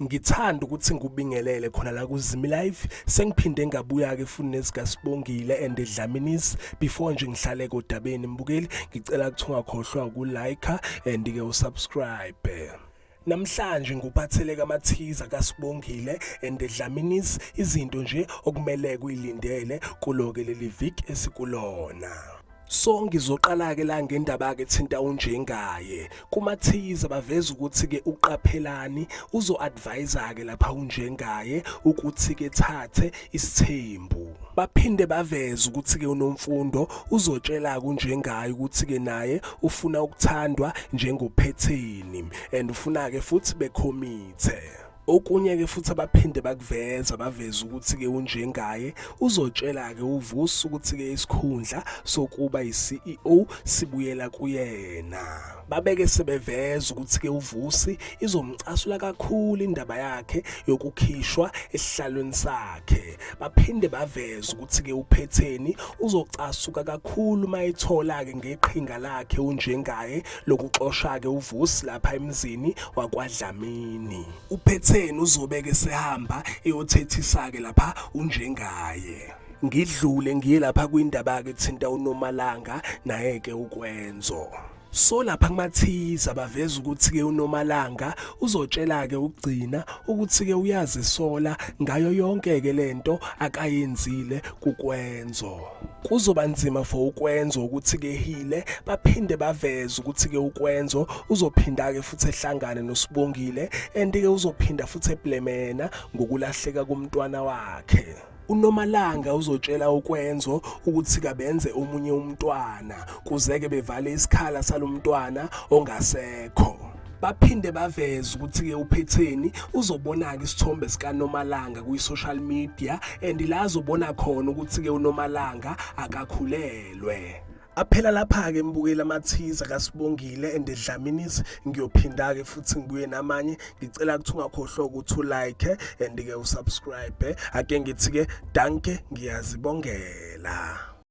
Ngithanda ukuthi ngikubingelele khona la kuZimi Live. Sengiphinde ngabuya ke futhi nezikaSibongile and Dlaminis. Before nje ngihlale kodabeni mbukeli, ngicela ukuthi ungakhohlwa ukulike and ke usubscribe. Namhlanje ngikuphathele kamathiza kaSibongile and Dlaminis, izinto nje okumele kuyilindele kulo ke leli viki esikulona. So ngizoqala ke la ngendaba ke thinta unjengaye. Kumathiza baveza ukuthi ke uqaphelani uzo advise ke lapha unjengaye ukuthi ke thathe isithembu. Baphinde baveza ukuthi ke uNomfundo uzotshela kunjengaye ukuthi ke naye ufuna ukuthandwa njengophetheni and ufuna ke futhi bekhomithe. Okunye ke futhi abaphinde bakuveza, baveza ukuthi ke unjengaye uzotshela ke uVusi ukuthi ke isikhundla sokuba yi-CEO sibuyela kuyena. Babeke sebeveza ukuthi ke uVusi izomcasula kakhulu indaba yakhe yokukhishwa esihlalweni sakhe. Baphinde baveza ukuthi ke uphetheni uzocasuka kakhulu mayethola ke ngeqhinga lakhe unjengaye lokuxosha ke uVusi lapha emzini wakwaDlamini. Uphetheni uzobe ke sehamba eyothethisa ke lapha unjengaye. Ngidlule ngiye lapha kwindaba ke thinta uNomalanga naye ke uKwenzo. So lapha kumathiza baveza ukuthi ke uNomalanga uzotshela ke ukugcina ukuthi ke uyazisola ngayo yonke ke lento akayenzile kukwenzo. Kuzoba nzima for uKwenzo ukuthi ke hile. Baphinde baveze ukuthi ke uKwenzo uzophinda ke futhi ehlangane noSibongile and ke uzophinda futhi eblemena ngokulahleka komntwana wakhe. UNomalanga uzotshela uKwenzo ukuthi kabenze omunye umntwana kuze ke bevale isikhala salomntwana ongasekho. Baphinde baveze ukuthi ke uphetheni uzobona ke isithombe sikaNomalanga kwi-social media and la azobona khona ukuthi ke uNomalanga akakhulelwe. Aphela lapha ke mbukeli amathiza kaSibongile and Dlaminis. Ngiyophinda ke futhi ngibuye namanye. Ngicela ukuthi ungakhohlwa ukuthi ulike and ke usubscribe. Ake ngithi ke danke, ngiyazibongela.